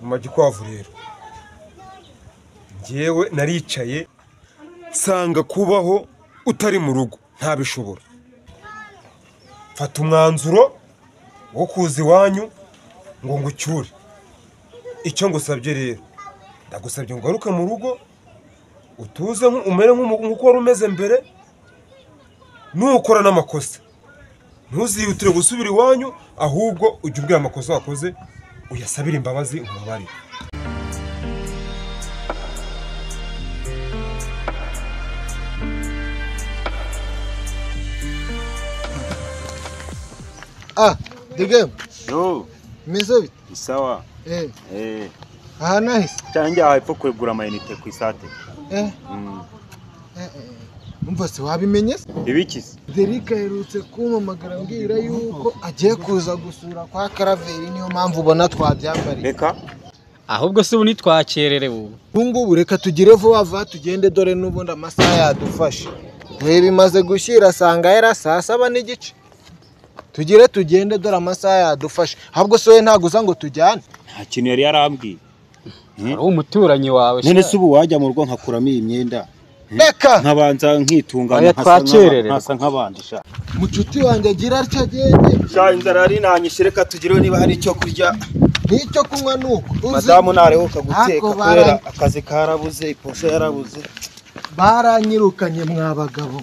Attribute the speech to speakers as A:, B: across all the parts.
A: Mama Gikwavu rero njyewe naricaye nsanga kubaho utari mu rugo ntabishobora. Fata umwanzuro wo kuza iwanyu ngo ngucyure. Icyo ngusabye rero, ndagusabye ngo ugaruke mu rugo utuze umere nk'uko wari umeze mbere. Nukora n'amakosa ntuzihutire gusubira iwanyu, ahubwo ujye ubwira amakosa wakoze uyasabire imbabazi umubabarire.
B: Ah, the game.
C: Yo.
B: Meze bite?
C: Isawa.
B: Aha nahise.
C: Cyangwa hepfo kwegura amayinite ku isate.
B: Umva se wabimenye se?
C: Ibiki se?
B: Derika aherutse kumpamagara ambwira yuko agiye kuza gusura kwa Karaveri, niyo mpamvu ubona twabyambariye.
C: Reka.
D: Ahubwo se ubu nitwakererewe ubu.
B: Ubu ngubu reka tugire vuba vuba tugende, dore n'ubundi amasaha yadufashe. Dore bimaze gushyira asanga yari saa 7:15. Tugire tugende dore amasaha yadufashe. Ahubwo se we ntago uza ngo tujyane?
C: Nta kintu yari yarambwiye.
D: Ari umuturanyi wawe.
C: None se ubu wajya mu rugo nkakuramo iyi myenda?
B: Reka
C: nkabanza nkitunganya nkasa nk'abandi sha.
B: Mucuti wanjye agira atya agende.
C: Sha inzara ari nanyishe, reka tugireho niba hari icyo kurya
B: n'icyo kunywa. Nuko
C: madamu narehuka guteka kubera akazi karabuze, iposho yarabuze.
B: Baranyirukanye mwa bagabo.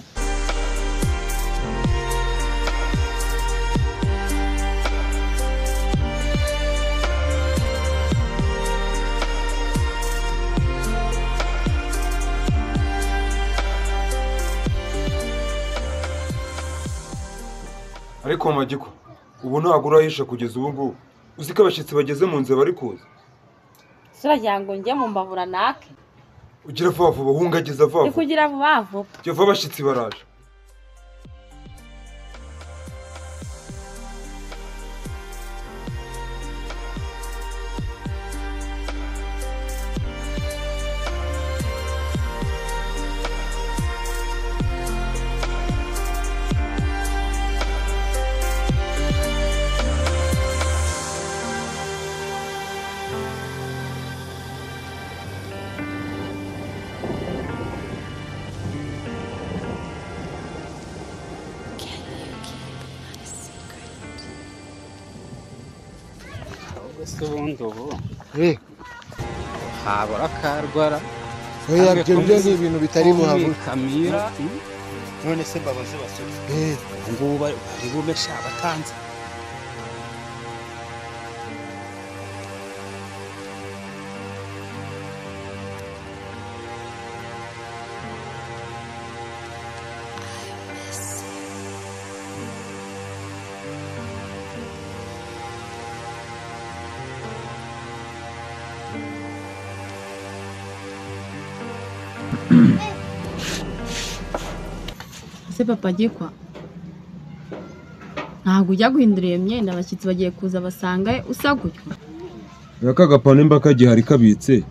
A: Ariko Magiko, ubu ntabwo urahisha kugeza ubu ngubu. Uzi ko abashyitsi bageze mu nzira bari kuza.
E: Suragira ngo njye mu mbabura nake.
A: Ugira vuba vuba, hungagiza vuba.
E: Kugira vuba vuba.
A: Jya vuba abashyitsi baraje.
D: Ubundi ubu habura karwara.
B: Oya, ibyo byo ni ibintu bitari buhabura.
D: Kamira
C: none se mbabaze basore ngubu bari bumesha abatanze.
E: Ese papa Gikwa, ntabwo ujya guhindura iyo myenda? Abashyitsi bagiye kuza basanga usa gutyo.
A: Aka gapano nimba kagihari kabitse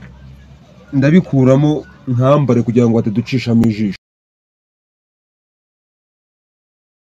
A: ndabikuramo nkambare kugira ngo bataducishamo ijisho.